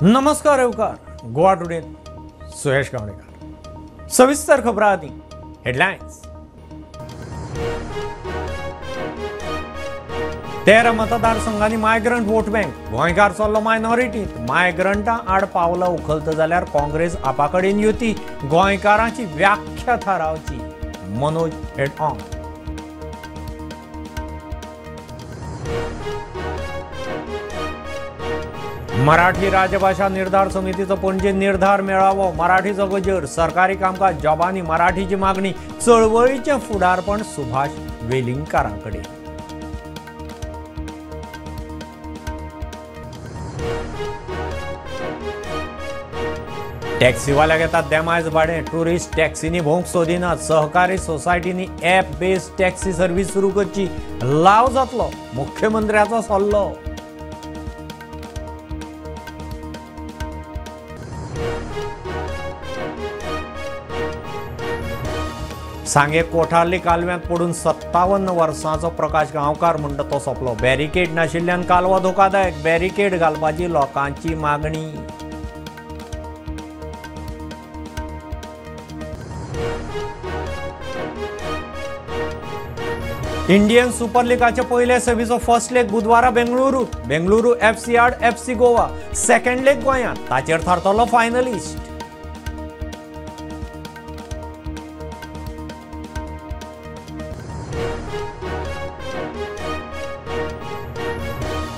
नमस्कार येवकार गोवा टुडे सुयश गावणेकर। सविस्तर खबरां आदी हेडलायन्स। 13 मतदारसंघांनी मायग्रंट वोट बँक, गोंयकार चल्लो मायनॉरिटींत। मायग्रंटां आड पावलां उखलता जाल्यार काँग्रेस आपा कडेन युती, गोंयकारांची व्याख्या थारावची, मनोज हेड ऑन। मराठी राजभाषा निर्धार समितीचो पणजे निर्धार मेळावो, मराठीचो गजर, सरकारी कामकाज जॉबांनी मराठीची मागणी, चळवळीचें फुडारपण सुभाष वेलिंगकारां कडेन। टॅक्सीवाल्याक येतात देमायज भाडें, टुरिस्ट टॅक्सींनी भोंवंक सोदिनात, सहकारी सोसायटींनी ऍप बेस्ड टॅक्सी सर्वीस सुरू करची, लाव जातलो, मुख्यमंत्र्याचो सल्लो। सांगे कोठारली कालव्यांत पडून 57 वर्सांचो प्रकाश गांवकार म्हणटा तो सोंपलो। बॅरिकेड नाशिल्ल्यान कालवा धोकादायक, बॅरिकेड घालपाची लोकांची मागणी। इंडियन सुपर लिगाचे पयले सेमीचो फर्स्ट लेग बुधवारा बेंगळुरू, बेंगळुरू एफसी आड एफसी गोवा, सेकंड लेग गोंयांत, ताचेर थारतलो फायनलिस्ट।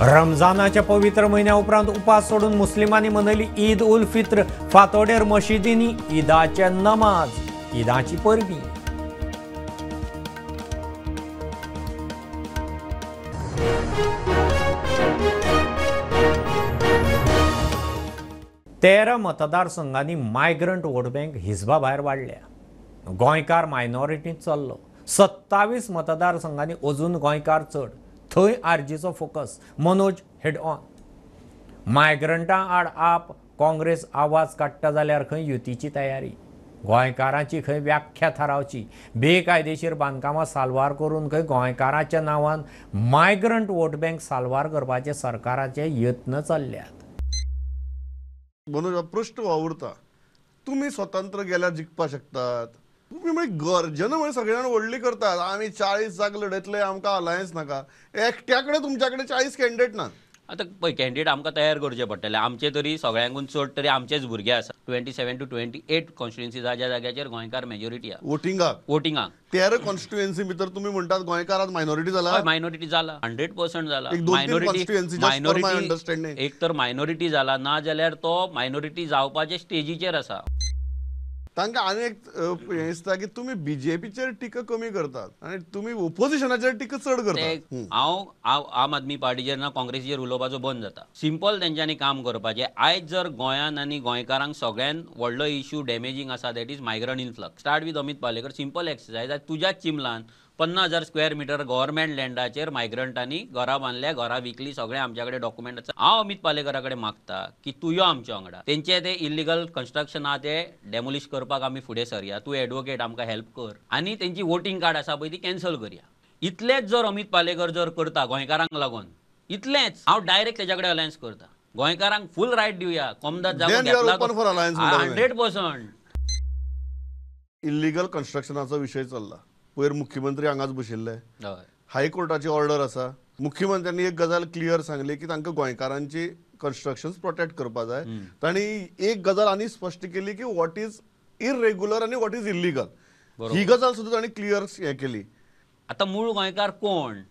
रमजानाच्या पवित्र म्हयन्या उपरांत उपास सोडून मुस्लिमांनी मनयली ईद उल फित्र, फातोडेर मशिदींनी ईदाचे नमाज, ईदाची परबी। तेरा मतदारसंघांनी मायग्रंट वोट बँक हिजबा भायर वाडल्या, गोंयकार मायनॉरिटींत चल्लो। 27 मतदारसंघांनी अजून गोंयकार चड, थंय आरजीचो फोकस, मनोज हेड ऑन। मायग्रंटां आड आप काँग्रेस आवाज काडटा जाल्यार खंय युतीची तयारी, गोंयकारांची खंय व्याख्या थारावची, बेकायदेशीर बांदकामां साल्वार करून खंय गोंयकारांच्या नांवान मायग्रंट वोट बँक साल्वार करपाचे सरकाराचे यत्न चल्ल्यात। मनोज, प्रश्न वावुरता, तुमी स्वतंत्र गेल्यार जिखपाक शकतात, तुमी म्हणजे गर्जना म्हणजे सगळ्यांना व्हडली करतात, आमी 40 जाग लढयतले, आमकां अलायन्स नाका, एकट्या कडेन तुमच्या कडेन 40 कॅन्डिडेट ना। आतां पळय, कॅन्डिडेट आमकां तयार करचे पडटले, आमचे तरी सगळ्यांकून चड तरी आमचेच भुरगे आसा। 27 to 28 constituency ज्या जाग्याचेर गोंयकार मेजॉरिटी आसा वोटिंगाक, वोटिंगाक 13 कॉन्स्टिट्युएन्सी भितर तुमी म्हणटात गोंयकार आज मायनॉरिटी जाला, मायनॉरिटी जाला, 100% जाला। मायनॉरिटी एक तर मायनॉरिटी जाला, ना जाल्यार तो मायनॉरिटी जावपाचे स्टेजीचेर आसा। तांकां आनी एक हें दिसता की तुमी बीजेपीचेर टिका कमी करतात आनी तुमी ओपोजिशनाचेर टिका चड करतात। हांव आम आदमी पार्टीचेर ना काँग्रेसीचेर उलोवपाचो बंद जाता। सिंपल तेंच्यांनी काम करपाचें। आयज जर गोंयान आनी गोंयकारांक सगळ्यान व्हडलो इश्यू डॅमेजींग आसा, that is migrant influx. Start with Amit Palekar, simple exercise. आयज तुज्याच चिमलान 50,000 स्क्वेअर मिटर गव्हर्मेंट लँडाचेर मायग्रंटांनी घरां बांदल्या, घरां विकली, सगळें आमच्या कडेन डॉक्युमेंट आसा। हांव अमीत पालेकरा कडेन मागता की तूं यो आमच्या वांगडा, तेंचे ते इल्लिगल कन्स्ट्रक्शन आहा ते डेमोलिश करपाक आमी फुडें सरया, तूं एडवोकेट आमकां हेल्प कर आनी तेंची वोटींग कार्ड आसा पळय ती कॅन्सल करया। इतलेंच जर अमीत पालेकर जर करता गोंयकारांक लागून, इतलेंच हांव डायरेक्ट तेच्या कडेन अलायन्स करता। गोंयकारांक फूल रायट दिवया, कोमदाद जागो घेतला 100%। इल्लिगल कन्स्ट्रक्शनाचो विशय चल्ला, पयर मुख्यमंत्री हांगाच बशिल्ले, हायकोर्टाची ऑर्डर आसा, मुख्यमंत्र्यांनी एक गजाल क्लियर सांगली की तांकां गोंयकारांची कन्स्ट्रक्शन प्रोटेक्ट करपा जाय। तांणी एक गजाल आनी स्पश्ट केली की what is irregular आनी what is illegal, ही गजाल सुद्दां तांणी क्लियर हें केली। आतां मूळ गोंयकार कोण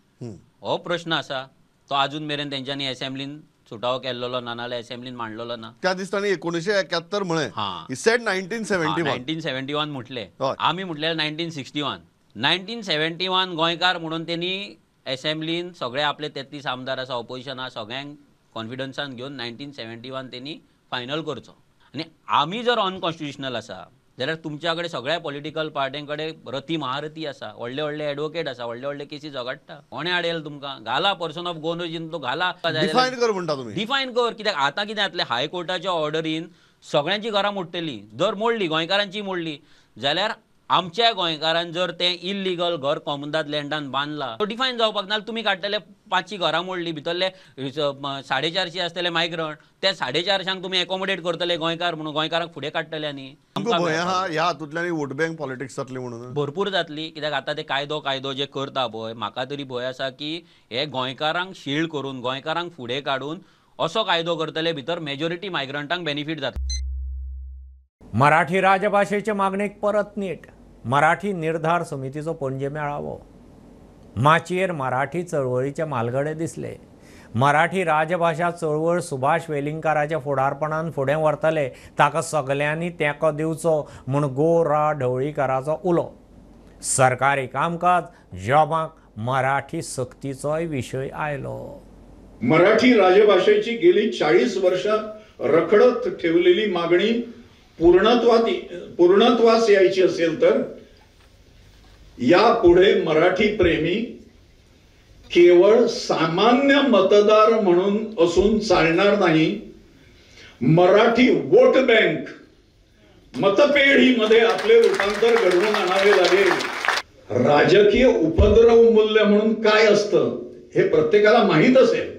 हो प्रश्न आसा, तो आजून मेरेन तेंच्यांनी एसेंब्लीन सुटावो केल्लो ना, नाजाल्यार एसेंब्लीन मांडलेलो ना। त्या दिसा तांणी 1971 म्हळें, सेड 1971, 1971 म्हटलें, आमी म्हटलें 1961। 1971 गोंयकार म्हणून तेणी एसेंब्लीन सगळे आपले 33 आमदार आसा, ऑपोजिशन आसा, सगळ्यांक कॉन्फिडन्सान घेवन 1971 तेणी फायनल करचो। आनी आमी जर अनकॉन्स्टिट्युशनल आसा जाल्यार तुमच्या कडेन सगळ्या पॉलिटिकल पार्ट्यां कडेन रथी महारथी आसा, व्हडले व्हडले एडवोकेट आसा, व्हडले व्हडले केसी झगडटा, कोणें आडयलें तुमकां? घाला पर्सन ऑफ गोवन ओरिजीन तो घाला, डिफायन कर म्हणटा तुमी, डिफायन कर। कित्याक आतां कितें जातलें, हायकोर्टाच्या ऑर्डरीन सगळ्यांची घरां मोडटली, जर मोडली गोंयकारांची मोडली जाल्यार आमच्या गोंयकारान जर तें इल्लिगल घर कोमुनिदाद लँडान बांदला तो डिफायन जावपाक ना. तुमी काडटले 500 घरां मोडली, भितरले 450 आसतले मायग्रंट, त्या 450 तुमी एकोमोडेट करतले गोंयकार म्हणून, गोंयकारांक फुडें काडटले. आनी भंय आहा ह्या हातूंतल्यान वोट बँक पॉलिटिक्स जातली म्हणून भरपूर जातली, कित्याक आतां ते कायदो कायदो जे करता पळय, म्हाका तरी भंय आसा की हे गोंयकारांक शिल्ड करून गोंयकारांक फुडें काडून असो कायदो करतले भितर मेजॉरिटी मायग्रंटांक बेनिफीट जातले. मराठी राजभाशेचे मागणेक परत नेट. मराठी निर्धार समितीचो पणजे मेळावो. माचयेर मराठी चळवळीचे मालगडे दिसले. मराठी राजभाशा चळवळ सुभाष वेलिंगकाराच्या फुडारपणान फुडें व्हरतले, ताका सगल्यांनी तेंको दिवचो म्हूण गो रा ढवळीकाराचो उलो. सरकारी कामकाज जॉबांक मराठी सक्तीचोय विशय आयलो. मराठी राजभाषेची गेली 40 वर्षां रखडत ठेवलेली मागणी पूर्णत्वास यायची असेल तर यापुढे मराठी प्रेमी केवळ सामान्य मतदार म्हणून असून चालणार नाही. मराठी वोट बँक मतपेढीमध्ये आपले रूपांतर घडवून आणावे लागेल. राजकीय उपद्रव मूल्य म्हणून काय असतं हे प्रत्येकाला माहीत असेल,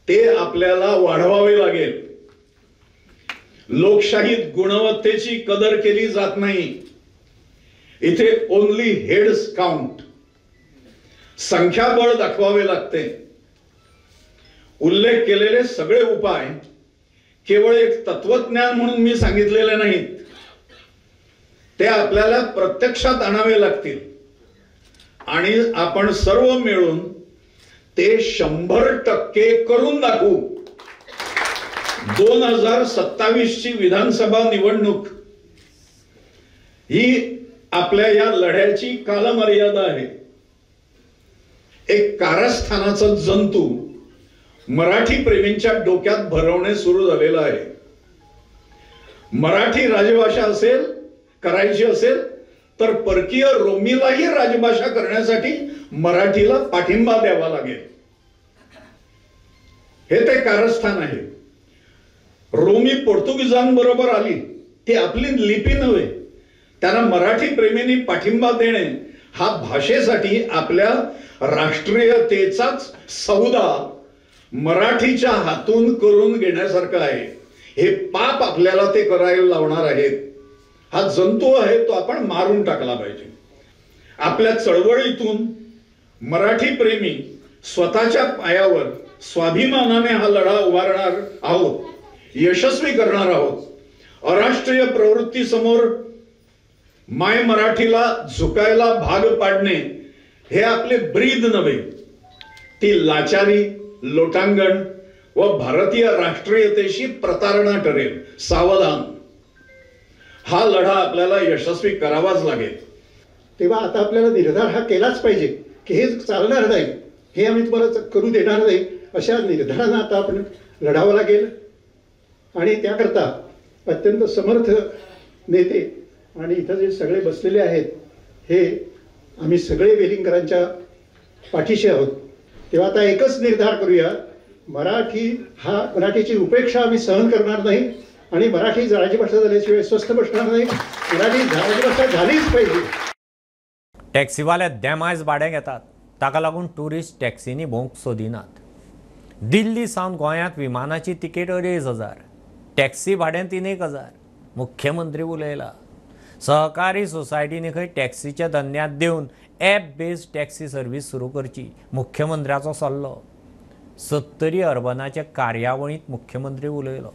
ते आपल्याला वाढवावे लागेल. लोकशाहीत गुणवत्तेची कदर केली जात नाही. इथे ओनली हेड्स काउंट, संख्याबळ दाखवावे लागते. उल्लेख केलेले सगळे उपाय केवळ एक तत्वज्ञान म्हणून मी सांगितलेले नाहीत, ते आपल्याला प्रत्यक्षात आणावे लागतील आणि आपण सर्व मिळून ते 100% करून दाखवू. 2027 ची विधानसभा निवडणूक ही आपल्या या लढ्याची कालमर्यादा आहे. एक कारस्थानाचा जंतू मराठी प्रेमींच्या डोक्यात भरवणे सुरू झालेलं आहे. मराठी राजभाषा असेल करायची असेल तर परकीय रोमीलाही राजभाषा करण्यासाठी मराठीला पाठिंबा द्यावा लागेल. हे ते कारस्थान आहे. रोमी पोर्तुगीजांबरोबर आली, ती आपली लिपी नव्हे, त्यांना मराठी प्रेमींनी पाठिंबा देणे हा भाषेसाठी आपल्या राष्ट्रीयतेचाच सौदा मराठीच्या हातून करून घेण्यासारखं आहे. हे पाप आपल्याला ते करायला लावणार आहेत. हा जंतू आहे तो आपण मारून टाकला पाहिजे. आपल्या चळवळीतून मराठी प्रेमी स्वतःच्या पायावर स्वाभिमानाने हा लढा उभारणार आहोत, यशस्वी करणार आहोत. अराष्ट्रीय प्रवृत्तीसमोर my मराठीला झुकायला भाग पाडणे हे आपले ब्रीद नव्हे, ती लाचारी, लोटांगण व भारतीय राष्ट्रीयतेशी प्रतारणा ठरेल. सावधान, हा लढा आपल्याला यशस्वी करावाच लागेल. तेव्हा आता आपल्याला निर्धार हा केलाच पाहिजे की हे चालणार नाही, हे आम्ही तुम्हाला करू देणार नाही, अशा निर्धारानं आता आपण लढावं लागेल. आणि त्याकरता अत्यंत समर्थ नेते आणि इथं जे सगळे बसलेले आहेत हे आम्ही सगळे वेलिंगकरांच्या पाठीशी आहोत. तेव्हा आता एकच निर्धार करूया, मराठी हा मराठीची उपेक्षा आम्ही सहन करणार नाही आणि मराठी राजभाषा झाल्याशिवाय स्वस्थ बसणार नाही. मराठी राजभाषा झालीच पाहिजे. टॅक्सीवाले देमायज भाडें घेतात, ताका लागून ट्युरिस्ट टॅक्सींनी भोवंक सोदिनात. दिल्ली सावन गोंयांत विमानाची तिकेट 2500, टॅक्सी भाडें 3,000. मुख्यमंत्री उलयला. सहकारी सोसायटींनी खंय टॅक्सीच्या धंद्यांत देवन ॲप बेस्ड टॅक्सी सर्वीस सुरू करची, मुख्यमंत्र्याचो सल्लो. 70 अर्बनाच्या कार्यावळींत मुख्यमंत्री उलयलो.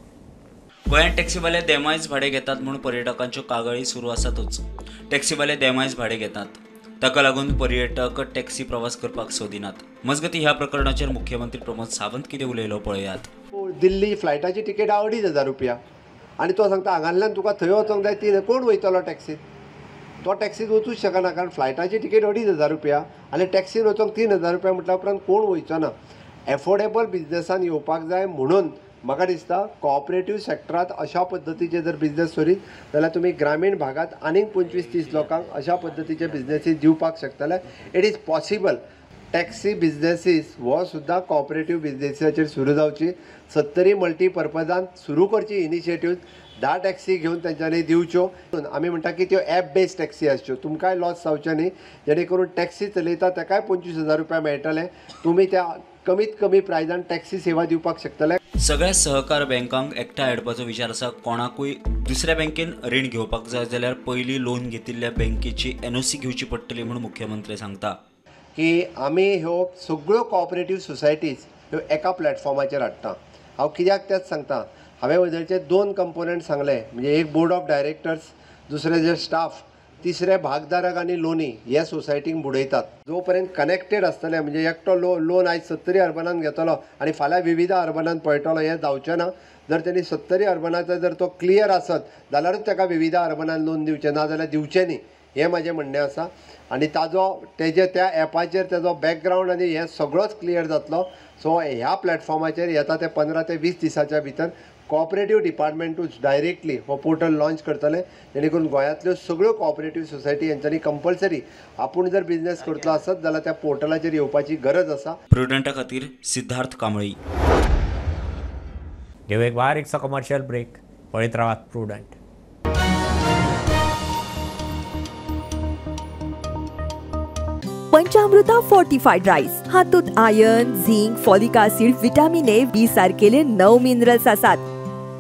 गोंयांत टॅक्सीवाले देमायज भाडें घेतात म्हूण पर्यटकांच्यो कागाळी सुरू आसातूच. टॅक्सीवाले देमायज भाडें घेतात, ताका लागून पर्यटक टॅक्सी प्रवास करपाक सोदिनात. मजगती ह्या प्रकरणाचेर मुख्यमंत्री प्रमोद सावंत कितें उलयलो पळयात. दिल्ली फ्लायटाची तिकेट 2500 रुपया आनी तो सांगता हांगांतल्यान तुका थंय वचोंक जाय 3, कोण वयतलो टॅक्सीत? तो टॅक्सीत वचूंक शकना, कारण फ्लायटाची तिकेट 2500 रुपया आनी टॅक्सीन वचोंक 3000 रुपया म्हटल्या उपरांत कोण वयचो ना. एफोर्डेबल बिजनेसान येवपाक जाय म्हणून म्हाका दिसता कॉपरेटीव सेक्टरांत अशा पद्दतीचे जर बिजनेस करीत जाल्यार तुमी ग्रामीण भागांत आनीक 25-30 लोकांक अशा पद्दतीचे बिजनेसीस दिवपाक शकतले. It is possible. टॅक्सी बिजनेसीस हो सुद्दां कॉपरेटीव बिजनेसाचेर सुरू जावची. 70 मल्टीपर्पजान सुरू करची इनिशिएटीव, 10 टॅक्सी घेवन तेंच्यांनी दिवच्यो. आमी म्हणटा की त्यो एप बेस्ड टॅक्सी आसच्यो, तुमकांय लॉस जावचें न्ही, जेणे करून टॅक्सी चलयता ताकाय 25,000 रुपया मेळटले, तुमी त्या कमीत कमी प्रायजान टॅक्सी सेवा दिवपाक शकतले. सगळ्या सहकार बँकांक एकठांय हाडपाचो विचार आसा. कोणाकूय दुसऱ्या बँकेन रीण घेवपाक जाय जाल्यार पयलीं लोन घेतिल्ल्या बँकेची एनओसी घेवची पडटली म्हूण मुख्यमंत्री सांगता. की आमी ह्यो सगळ्यो कॉपरेटीव सोसायटीज ह्यो एका प्लॅटफॉर्माचेर हाडटा. हांव कित्याक तेंच सांगता, हांवें वजरचे 2 कंपोनंट सांगले, म्हणजे एक बोर्ड ऑफ डायरेक्टर्स, दुसरे जे स्टाफ, तिसरे भागधारक आनी लोनी हे सोसायटीक बुडयतात. जो पर्यंत कनेक्टेड आसतले, म्हणजे एकटो लोन आयज 70 अर्बनान घेतलो आनी फाल्यां विविध अर्बनान पळयतलो हें जावचें ना. जर तेणी 70 अर्बनाचो जर तो क्लियर आसत जाल्यारूच ताका विविध अर्बनान लोन दिवचें, ना जाल्यार दिवचें न्ही, हें म्हाजें म्हणणें आसा. आनी ताजो तेजे त्या एपाचेर तेजो बॅकग्रावंड आनी हें सगळोच क्लियर जातलो. सो ह्या प्लॅटफॉर्माचेर येता ते 15 ते 20 दिसाच्या भितर कॉपरेटीव डिपार्टमेंटूच डायरेक्टली हो पोर्टल लॉन्च करतले, जेणे करून गोंयांतल्यो सगळ्यो कॉपरेटीव सोसायटी हेंच्यांनी कंपल्सरी आपूण जर बिजनेस करतलो आसत जाल्यार त्या पोर्टलाचेर येवपाची गरज आसा. प्रुडंटा खातीर सिद्धार्थ कांबळी. घेऊ एक बारीकसो कमर्शियल ब्रेक, पळयत रावात प्रुडंट. पंचामृता फोर्टिफाईड राईस हातूंत iron, zinc, folic acid, vitamin A, B सारकेले 9 minerals आसात.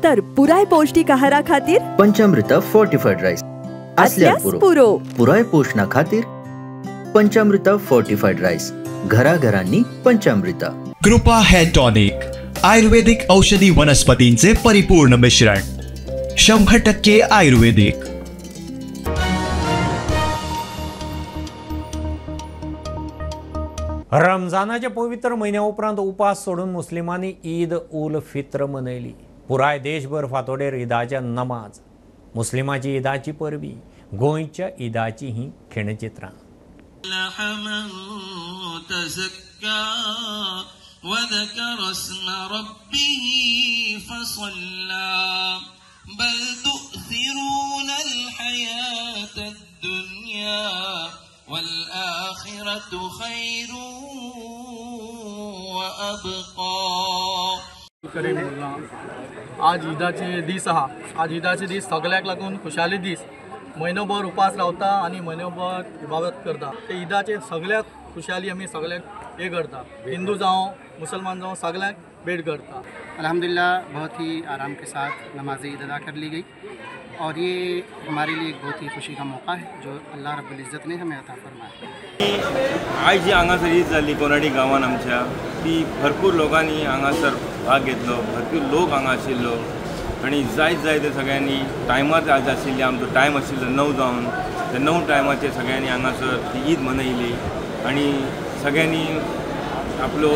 तर पुराय पौष्टिक आहारा खातीर पंचामृता फोर्टिफाईड राईस असल्यार पुरो. पुराय पोषणा खातीर पंचामृता फोर्टिफाईड राईस, घराघरांनी पंचामृता. कृपा हेअर टॉनिक, आयुर्वेदिक औषधी वनस्पतींचे परिपूर्ण मिश्रण, 100% आयुर्वेदिक. रमजानाच्या पवित्र म्हयन्या उपरांत उपास सोडून मुस्लिमांनी ईद उल फित्र मनयली. पुराय देशभर फांतोडेर ईदाच्या नमाज, मुस्लिमाची ईदाची परबी, गोंयच्या ईदाची ही खिणचित्रां. आज ईदाचे दीस आहा. आज ईदाचे दीस सगळ्याक लागून खुशाली दीस. म्हयनोभर उपास रावता आनी म्हयनोभर इबादत करता. ते ईदाचे सगळ्याक खुशाली आमी सगळ्याक हे करता. हिंदू जावं मुसलमान जावं सगळ्याक भेट करता. अल्हम्दुलिल्लाह बहुत ही आराम के साथ नमाज ईद अदा कर ली गई और ये हमारे लिए एक बहुत ही खुशी का मौका है जो अल्लाह रब्बुल इज़्ज़त ने हमें अता फरमाया. आयज जी हांगासर ईद जाली कोनाडी गांवान आमच्या, ती भरपूर लोकांनी हांगासर भाग घेतलो, भरपूर लोक हांगा आशिल्लो आनी जायत जाय ते सगळ्यांनी टायमार आज आशिल्ले. आमचो टायम आशिल्लो 9 जावन, ते 9 टायमाचेर सगळ्यांनी हांगासर ती ईद मनयली आनी सगळ्यांनी आपलो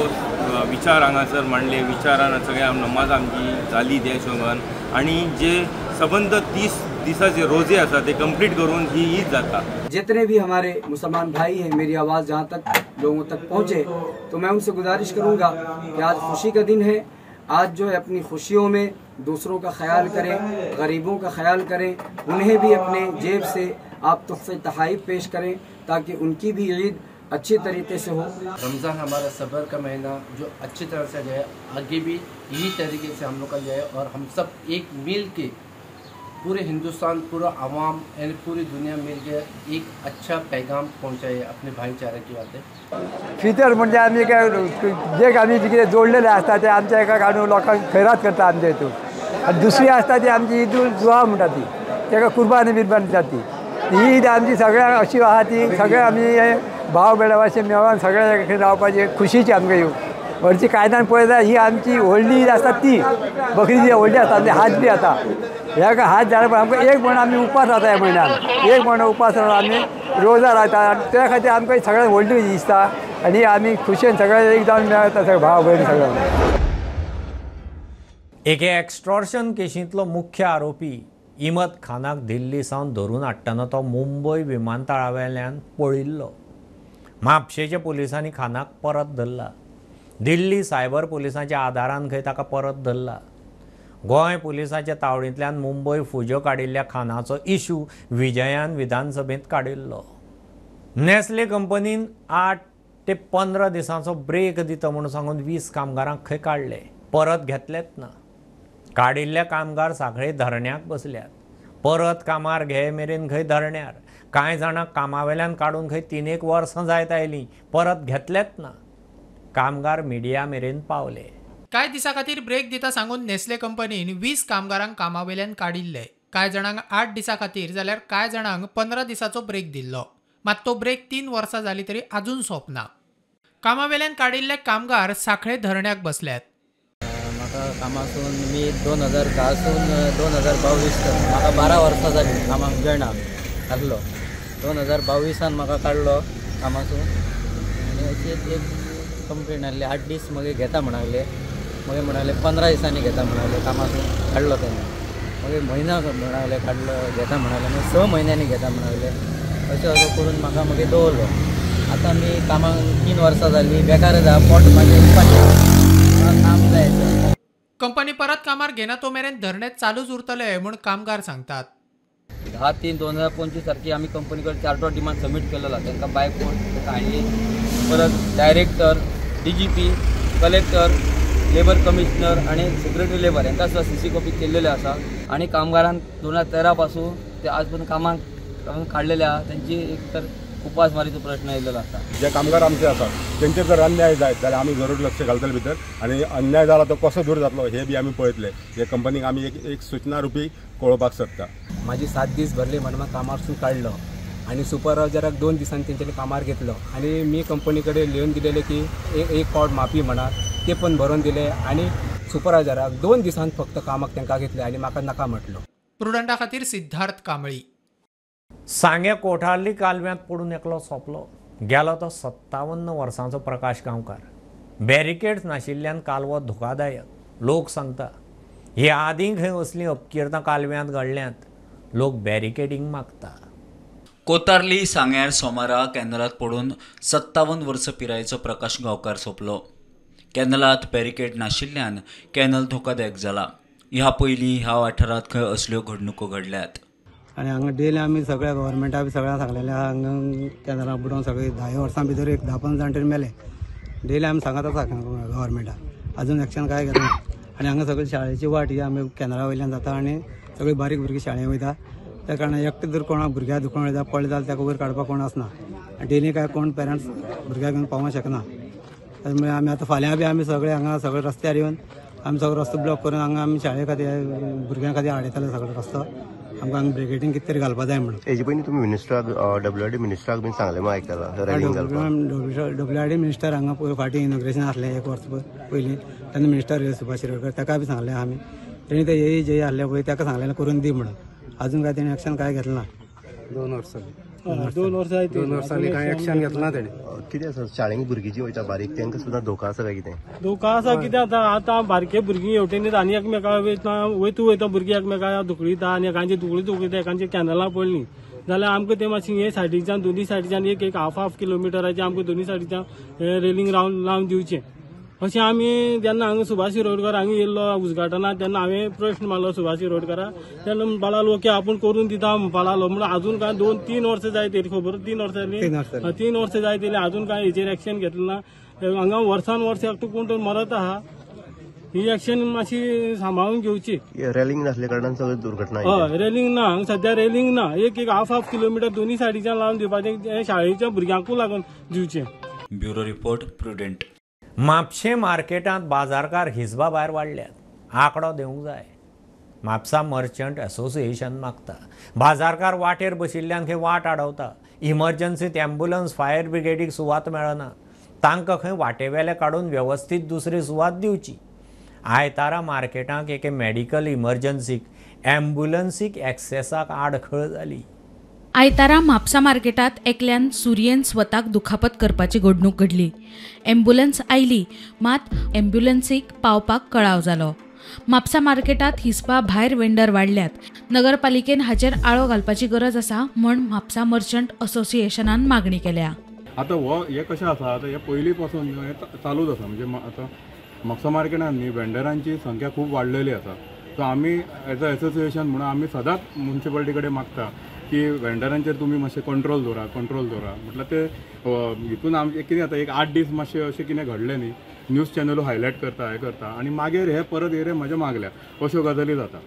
विचार हांगासर मांडले. विचारान सगळ्या नमाज आमची जाली त्या हिशोबान आनी जे सबंद 30 दिसाचे रोजे आसा ते कंप्लीट करून ही ईद जाता. जितने भी हमारे मुसलमान भाई हैं, मेरी आवाज़ जहाँ तक लोगों तक पहुँचे तो मैं उनसे गुजारिश करूँगा कि आज खुशी का दिन है. आज जो है अपनी खुशियों में दूसरों का ख्याल करें, गरीबों का ख्याल करें, उन्हें भी अपने जेब से आप तोहफ़े तहाइफ पेश करें ताकि उनकी भी ईद अच्छे तरीके से हो। रमज़ान हमारा सब्र का महीना जो अच्छी तरह से जाए, आगे भी यही तरीके से हम लोग का जाए और हम सब एक मिल के पूरे हिंदुस्तान, पूरा आवाम यानी पूरी दुनिया मिल के एक अच्छा पैगाम पहुँचाए अपने भाईचारे की बातें। फितर म्हणजे आमी काय जे आमी कितें जोडलेले आसता ते आमच्या एका काडून लोकांक खैरात करता आमच्या हितून। आनी दुसरी आसता ती आमची ईद उल जुहा म्हणटा ती, ताका कुर्बानी बिर्बानी जाता ती। ही ईद आमची सगळ्यांक अशी आहा ती सगळे आमी भाव बेडावाचे मेळोन सगळे रावपाची खुशीची आमकां येवं। हरशी कायद्यान पळयता ही आमची व्हडली ईद आसता ती बकरी जी व्हडली आसता आमचे हात बी आसा ह्या हात जाल्या पण आमकां एक म्हयनो आमी उपास रावता, ह्या म्हयन्यान एक म्हयनो उपास रावता आमी रोजा रावता आनी त्या खातीर आमकां सगळ्यांत व्हडली दिसता आनी आमी खुशयेन सगळे एक जावन मेळटा सगळे भाव भयण सगळ्यांक। एके एक्स्ट्रॉर्शन केशींतलो मुख्य आरोपी इमत खानाक दिल्ली सावन धरून हाडटना तो मुंबय विमानतळावेल्यान पळिल्लो। म्हापशेच्या पुलिसांनी खानाक परत धरला। दिल्ली सायबर पुलिसांच्या आदारान खंय ताका परत धरला। गोंय पुलिसांच्या तावडींतल्यान मुंबय फुज्यो काडिल्ल्या खानाचो इशू विजयान विधानसभेंत काडिल्लो। नेस्ले कंपनीन 8 ते 15 दिसांचो ब्रेक दिता म्हणून सांगून 20 कामगारांक खंय काडले, परत घेतलेच ना. काडिल्ले कामगार सांखळे धरण्याक बसल्यात, परत कामार घे मेरेन खंय धरण्यार. कांय जाणांक कामावेल्यान काडून खंय 3-1 वर्सां जायत आयलीं, परत घेतलेच ना. कामगार मिडिया मेरेन पावले. कांय दिसां खातीर ब्रेक दिता सांगून नेस्ले कंपनीन 20 कामगारांक कामावेल्यान काडिल्ले. कांय जाणांक 8 दिसां खातीर जाल्यार कांय जाणांक 15 दिसांचो ब्रेक दिल्लो. मात तो ब्रेक 3 वर्सां जाली तरी आजून सोंपना. कामावेल्यान काडिल्ले कामगार सांखळे धरण्याक बसल्यात. म्हाका कामासून मी 2010 2022 म्हाका 12 वर्सां जाली कामाक जॉयन आसलो. 2022 म्हाका काडलो कामासून आनी अशीच एक कंप्लेन आसली. 8 दीस मागीर घेता म्हणाले, मागीर म्हणाले 15 दिसांनी घेता म्हणाले, कामासून काडलो तेन्ना. मागीर म्हयना म्हणाले काडलो घेता म्हणाले, मागीर 6 म्हयन्यांनी घेता म्हणाले. अशें असो करून म्हाका मागीर दवरलो. आतां मी कामाक 3 वर्सां जाली बेकार आसा, पोट म्हाजें उपाशी, काम जाय. कंपनी परत कामार घेना तो मेरेन धरणे चालूच उरतले म्हूण कामगार सांगतात. 10/3/2025 तारखे आमी कंपनी कडेन चार्टर डिमांड सबमीट केलेलो. तांकां बाय फोन हाडली. परत director, DGP, collector, labour commissioner आनी सेक्रेटरी लेबर हांकां सुद्दां सीसी कॉपी केल्लेले आसा. आनी कामगारांक 2013 पासून ते आज पर्यंत कामाक काडलेले आहा. तेंची एक तर उपासमारीचो प्रश्न येयलेलो आसा. जे कामगार आमचे आसात तेंचेर जर अन्याय जायत जाल्यार आमी जरूर लक्ष घालतले भितर आनी अन्याय जाला तो कसो दूर जातलो हे बी आमी पळयतले. हे कंपनीक आमी एक सूचना रुपी कळोवपाक सोदता. म्हाजी 7 दीस भरले म्हण म्हाका कामारसून काडलो आनी सुपरवायजराक 2 दिसांनी तेंच्यांनी कामार घेतलो आनी मी कंपनी कडेन लिवन दिलेले की एक फावट माफी म्हणा, ते पण भरून दिले आनी सुपरवायजराक 2 दिसांत फक्त कामाक तांकां घेतले आनी म्हाका नाका म्हटलो. प्रुडंटा खातीर सिद्धार्थ कांबळी. सांगे कोठारली कालव्यांत पडून एकलो सोंपलो. गेलो तो 57 वर्सांचो प्रकाश गांवकार. बॅरिकेड्स नाशिल्ल्यान कालवो धोकादायक. लोक सांगता हे आदीं खंय असलीं अपकिर्तां कालव्यांत घडल्यांत. लोक बॅरिकेडींग मागता. कोतारली सांग्यार सोमारा कॅनलांत पडून 57 वर्सां पिरायेचो प्रकाश गांवकार सोंपलो. कॅनलांत बॅरिकेड नाशिल्ल्यान कॅनल धोकादायक जाला. ह्या पयलीं ह्या वाठारांत खंय असल्यो घडणुको घडल्यात. आनी हांगा डेली आमी सगळ्या गव्हर्मेंटा बी सगळ्यांक सांगलेलें आहा, हांगा कॅनला बुडोवन सगळे 10 वर्सां भितर एक 10-15 जाण तरी मेले. डेली आमी सांगत आसा गव्हर्मेंटाक, अजून एक्शन कांय घेतना. आनी हांगा सगळी शाळेची वाट ही आमी कॅनला वयल्यान जाता आनी सगळीं बारीक भुरगीं शाळेंत वयता. त्या कारणान एकटें जर कोणाक भुरग्याक दुखोवन वयता पडलें जाल्यार ताका वयर काडपाक कोण आसना. डेली काय कोण पेरंट्स भुरग्याक घेवन पावोंक शकना. त्यामुळे आमी आतां फाल्यां बी आमी सगळे हांगा सगळे रस्त्यार येवन आमी सगळो रस्तो ब्लॉक करून हांगा आमी शाळे खातीर भुरग्यां खातीर आडयतले सगळो रस्तो. आमकां हांगा ब्रिगेडींग कितें तरी घालपा जाय म्हणून. हेजे पयलीं तुमी मिनिस्टराक डब्ल्यू आर डी मिनिस्टराक बीन सांगलें मग आयकलां रॅलिंग घालपाक? डब्ल्यू आर डी मिनिस्टर हांगा पयर फाटीं इनॉग्रेशन आसलें 1 वर्स पयलीं, तेन्ना मिनिस्टर येयलो सुभाष शिरोडकर, ताका बी सांगलें आमी. तेणी ते येई जे आहले पळय ताका सांगलें करून दी म्हणून. अजून काय तेणी एक्शन काय घेतलें ना. 2 वर्सां 2 वर्सां 2 वर्सांनी कांय एक्शन घेतलें ना तेणी. कितें आसा शाळेंत भुरगीं जी वयता बारीक तांकां सुद्दां धोका आसा काय कितें? धोका आसा कितें आतां आतां बारके भुरगीं हेवटेन आनी एकमेका वयता वयता वयता भुरगीं एकमेका धुकळिता आनी एकांची धुकळी धुकळिता एकांची कॅनलां पडलीं जाल्यार आमकां तें मातशें हे सायडीच्यान दोनी सायडीच्यान एक एक हाफ हाफ किलोमिटराचें आमकां दोनी सायडीच्यान रेलिंग रावंड लावन दिवचें अशें आमी जेन्ना हांगा सुभाष शिरोडकर हांगा येयल्लो उद्घाटनाक तेन्ना हांवें प्रश्न मारलो सुभाष शिरोडकराक, तेन्ना म्हणपा लागलो ओके आपूण करून दिता म्हणपा लागलो. म्हणून अजून काय 2-3 वर्सां जायत येयली खबर 3 वर्सां जालीं 3 वर्सां जायत येयली अजून काय हेचेर एक्शन घेतलें ना. हांगा वर्सान वर्स एकटो कोण तर मरत आहा. ही एक्शन मातशी सांबाळून घेवची. रेलिंग नासल्या कारणान सगळ्यो दुर्घटना. हय रेलिंग ना हांगा सद्या रेलिंग ना. एक एक हाफ हाफ किलोमिटर दोनी सायडीच्यान लावन दिवपाचें शाळेच्या भुरग्यांकूय लागून दिवचें. Bureau report, Prudent. म्हापशें मार्केटांत बाजारकार हिजबा भायर वाडल्यात. आंकडो दिवंक जाय. म्हापसा मर्चंट असोसिएशन मागता. बाजारकार वाटेर बशिल्ल्यान खंय वाट आडवता. इमर्जन्सीत ॲम्ब्युलन्स फायर ब्रिगेडीक सुवात मेळना. तांकां खंय वाटेवेले काडून वेवस्थीत दुसरी सुवात दिवची. आयतारा मार्केटांत एके मेडिकल इमर्जन्सीक ॲम्ब्युलन्सीक एक्सेसाक आडखळ जाली. आयतारा म्हापसा मार्केटात एकल्यान सुरयेन स्वताक दुखापत करपाची घडणूक घडली. ॲम्ब्युलन्स आयली मात ॲम्ब्युलन्सीक पावपाक कळाव जालो. म्हापसा मार्केटात हिसपा भायर वेंडर वाडल्यात. नगरपालिकेन हाचेर आळो घालपाची गरज आसा म्हूण म्हापसा मर्चंट असोसिएशनान मागणी केल्या. आतां हो हें कशें आसा आतां हें पयलीं पासून हें चालूच आसा. म्हणजे आतां म्हापसा मार्केटान न्ही वेंडरांची संख्या खूब वाडलेली आसा. सो आमी एज अ एसोसिएशन म्हणून आमी सदांच मुन्सिपालिटी कडेन मागता की वेंडरांचेर तुमी मातशें कंट्रोल दवरा म्हटल्यार ते हितून आमचें कितें जाता, एक 8 दीस मातशें अशें कितें घडलें न्ही, न्यूज चॅनलू हायलायट करता, हें करता आनी मागीर हे परत येरे म्हज्या मागल्या अश्यो गजाली जाता.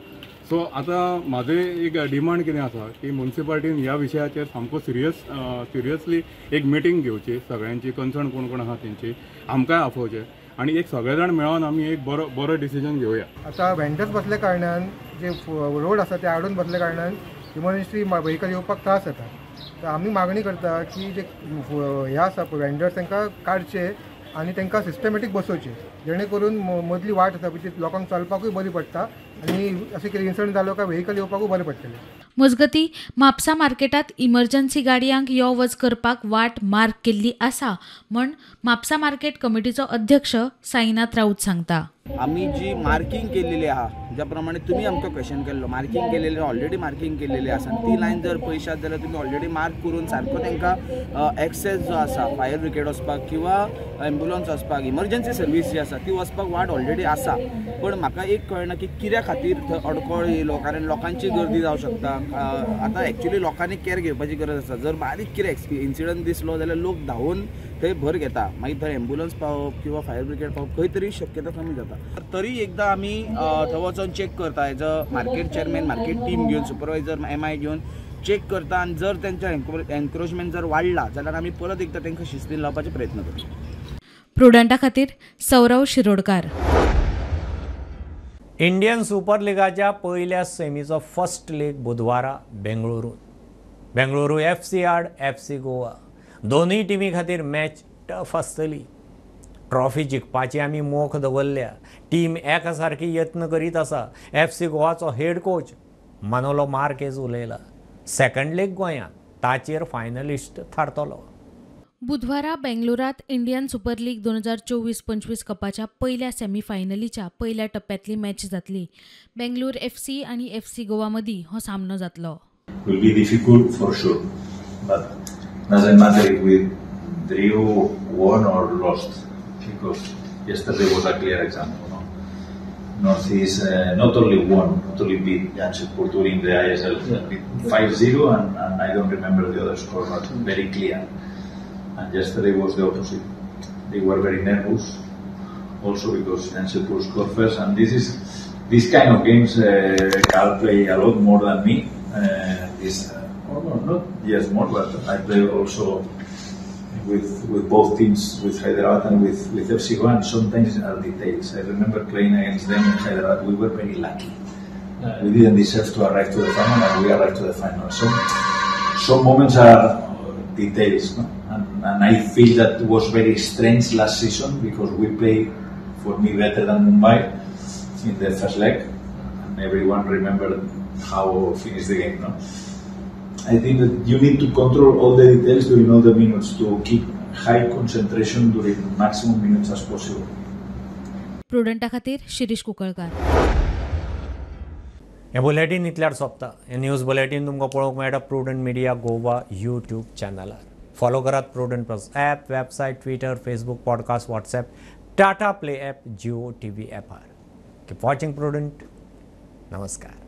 सो आतां म्हाजें एक डिमांड कितें आसा की मुन्सिपालिटीन ह्या विशयाचेर सामको सिरियसली एक मिटींग घेवची, सगळ्यांची कन्सर्न कोण कोण आसा तेंची आमकांय आफोवचें आनी एक सगळे जाण मेळोन आमी एक बरो बरो डिसिजन घेवया. आतां वेंडर्स बसल्या कारणान जे रोड आसा ते आडून बसल्या कारणान इमर्जन्सी व्हेकल येवपाक त्रास जाता. तर आमी मागणी करता की जे हे आसा पळय वेंडर्स तांकां काडचे आनी तांकां सिस्टमॅटीक बसोवचे, जेणे करून मदली वाट आसा पळय ती लोकांक चलपाकूय बरी पडटा आनी अशें कितें इन्सिडंट जालो काय व्हेकल येवपाकूय बरें पडटलें. मजगती म्हापसा मार्केटात इमर्जन्सी गाडयांक यो वच करपाक वाट मार्क केल्ली आसा म्हण म्हापसा मार्केट कमिटीचो अध्यक्ष साईनाथ राऊत सांगता. आमी जी मार्किंग केलेली आहा, ज्या प्रमाणे तुमी आमकां क्वेश्चन केल्लो, मार्किंग केलेले ऑलरेडी मार्किंग केलेले आसा, ती लायन जर पळयशात जाल्यार तुमी ऑलरेडी मार्क करून सारको तांकां एक्सेस जो आसा फायर ब्रिगेड वचपाक किंवा एम्बुलन्स वचपाक, इमर्जन्सी सर्वीस जी आसा ती वचपाक वाट ऑलरेडी आसा. पण म्हाका एक कळना की कित्या खातीर थंय अडखळ येयलो, कारण लोकांची गर्दी जावं शकता. आतां एक्चुअली लोकांनी केअर घेवपाची गरज आसा. जर बारीक कितें इन्सिडंट दिसलो जाल्यार लोक धांवून थंय भर घेता, मागीर थंय एम्बुलन्स पावप किंवा फायर ब्रिगेड पावप खंय तरी शक्यता कमी जाता. तरी एकदां आमी थंय वचोन चॅक करता, as a market chairman market team घेवन सुपरवायजर एम I घेवन चॅक करता आनी जर तेंच्या एनक्रोचमेंट जर वाडला जाल्यार आमी परत एकदां तांकां शिस्तीन लावपाचे प्रयत्न करता. प्रुडंटा खातीर सौरव शिरोडकार. इंडियन सुपर लिगाच्या पयल्या सेमीचो फर्स्ट लेग बुधवारा बेंगळुरूंत. बेंगळुरू FC आड FC Goa. दोनूय टिमी खातीर मॅच टफ आसतली. ट्रॉफी जिखपाची आमी मोख दवरल्या. टीम एका सारकी यत्न करीत आसा. FC गोवाचो हेड कोच मानोलो मार्केज उलयला. सेकंड लेग गोंयांत, ताचेर फायनलिस्ट थारतलो. बुधवारा बेंगलोरात इंडियन सुपर लीग 2024-25 कपाच्या पयल्या सेमीफायनलीच्या पयल्या टप्प्यांतली मॅच जातली. बेंगलोर FC आनी FC Goa मदीं हो सामनो जातलो. Will be difficult for sure, but doesn't matter if we drew, won or lost, because yesterday was a clear example. No? Northeast not only won, not only beat Jamshedpur during the ISL, 5-0, and I don't remember the other score, but very clear. And yesterday was the opposite. They were very nervous, also because Jamshedpur scored first. And this kind of games, Carl play a lot more than me. Not yes more, but I play also with both teams, with Hyderabad and with FC Goa, and sometimes are details. I remember playing against them in Hyderabad. We were very lucky. We didn't deserve to arrive to the final, and we arrived to the final. So some moments are details, no? And I feel that was very strange last season, because we played, for me, better than Mumbai in the first leg, and everyone remembered how finished the game, no? I think that you need to control all the details during all the minutes to keep high concentration during maximum minutes as possible. प्रुडंटा खातीर शिरीष कुकळकार. हे bulletin इतल्यार सोंपता. हे news bulletin तुमकां पळोवंक मेळटा Prudent media Goa YouTube चॅनलार. Follow करात Prudent plus app, website, Twitter, Facebook, podcast, WhatsApp, Tata play app, Jio TV ॲपार. Keep watching prudent. नमस्कार.